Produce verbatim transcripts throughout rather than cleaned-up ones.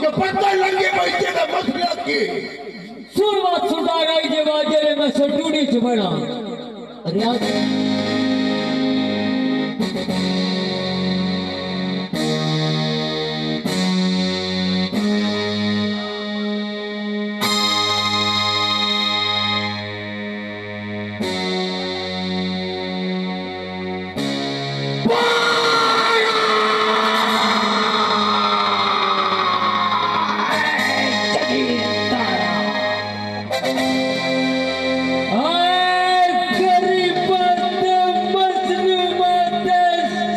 جو پتہ لڳے بھئی تیݙا مسئلہ کی ہے۔ سُر وت سُردار آئی جے واجے نے میں سٹوڈی چ بڑا۔ ریاض۔ اے غریباں تے مظلوماں تے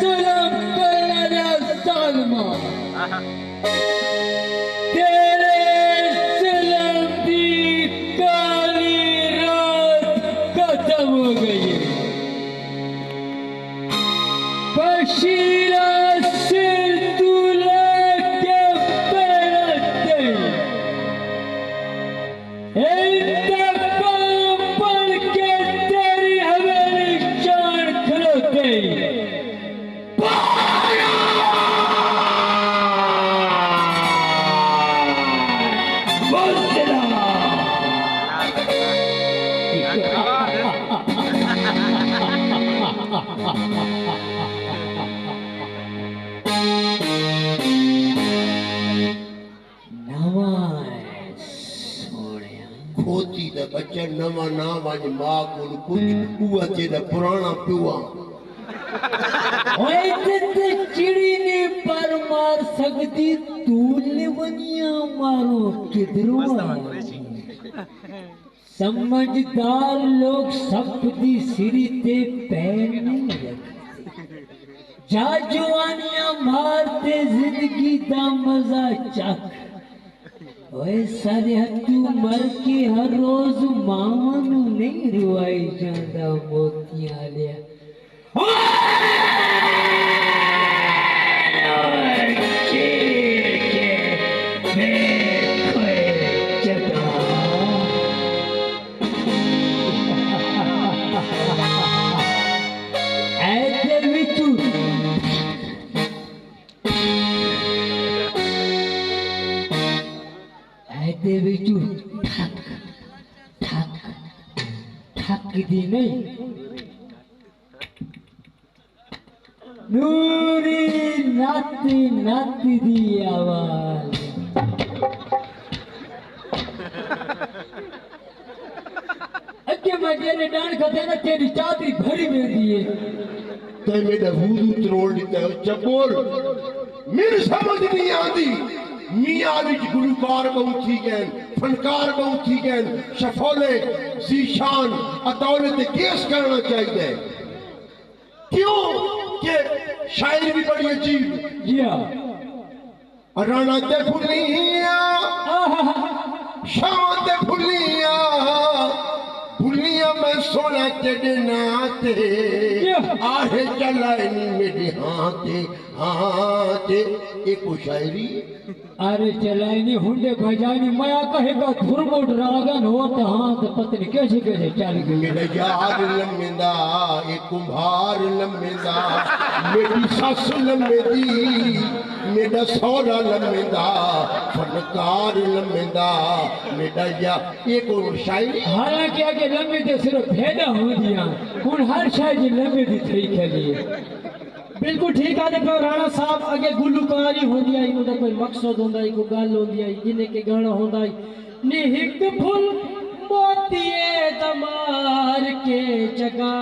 ظلم کرݨ آلے ظالماں، تیݙے ظلم دی کالی رات ختم ہو ڳئی ہے۔ پشیرا سر توں لے کے پیراں تئیں، انتقام بݨ کے تیݙی حویلی چاݨ کھلوتے۔ نواں ہے سوہݨیا۔ کھوتی دا ٻچہ نواں نہ ونڄ، ماء کولوں پچھ، اوہا تیݙا پراݨا پیو آ۔ اوئے تے تے چڑی نی پر مار سڳدی، توں لے ونڄیاں ماروں کدھروں آ۔ سمجھدار لوک سپ دی سری تے پیر نہیں رکھدے۔ جا جوانیاں مار تے زندگی دا مزہ چکھ۔ اوئے سرحدوں مر کے ہر روز ماواں نوں نہیں روائی جاندا موتیاں آلیا۔ ایندے وچوں ٹھک، ٹھک، ٹھک دی نہیں۔ نوری ناتی ناتی دی آواز۔ اڳے میں جیڑھے ݙاݨ کھدے نا، تیݙی چادری بھری ویندی ہے۔ تیں میݙا وضو تروڑ ݙتا ہے، چپ ٻول۔ میݙی سمجھ نہیں آندی۔ میاں وچ گلوکار ٻہوں تھی ڳئن، فنکار ٻہوں تھی ڳئن، شفولے، ذیشان، عطاولے تے کیس کرݨا چاہیدا ہے۔ کیوں کہ شاعری وی بڑی عجیب ہے۔ جی ہاں۔ راݨا تے پھلیاں، آہا۔ شاہ تے پھلیاں، پھلیاں میں سوہݨا تیݙے ناں تے۔ جی۔ آہے چلائنی میݙے ہاں تے، ہاں تے۔ اے کوئی شاعری ہے؟ آہے چلائنی ہنڈے بھڄائنی، میں آکھاں ہکا دھرموٹ راڳن ہو تے ہاں تے پتہ نہیں کیسے کیسے چل ڳئی۔ میݙا یار لمیندا، اے کمبھار لمیندا، میݙی سس لمیندی، میݙا سہرا لمیندا، فنکار لمیندا، میݙا یا-، اے کوئی شاعری؟ حالانکہ اڳے لمے تے صرف بھیݙاں ہوندیاں، ہݨ ہر شے دی لمے دی تھئی کھلی ہے۔ بالکل ٹھیک آہدے پیو راݨا صاحب، اڳے گلوکاری ہوندی ہئی، اوندا کوئی مقصد ہوندا ہئی، کوئی ڳالھ ہوندی ہئی، جیویں کہ ڳاݨا ہوندا ہئی، نی ہک پھل موتیے دا مار کے جڳا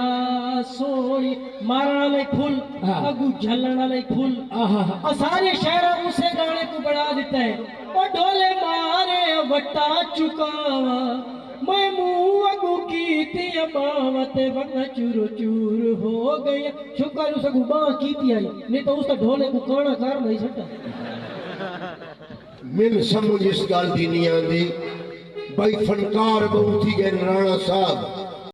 سوہݨی، مارݨ آلا ہی پھل، ہاں۔ اڳوں جھلݨ آلا ہی پھل۔ آہا۔ اساݙے شاعراں اُسے ڳاݨے کوں بݨا ݙتا ہے۔ او ڈھولے مارے وٹا چکاواں، میں منہ اڳوں کیتیاں ٻانہہ تے ونڄ چور چور ہو ڳئیاں۔ شکر اس اڳوں ٻانہہ کیتی ہئی، نہیں تاں اس تاں ڈھولے کوں کاݨا کر نہیں سٹا۔ میݙی سمجھ اس ڳالھ دی نہیں آندی، بھئی فنکار ٻہوں تھی ڳئن راݨا صاحب۔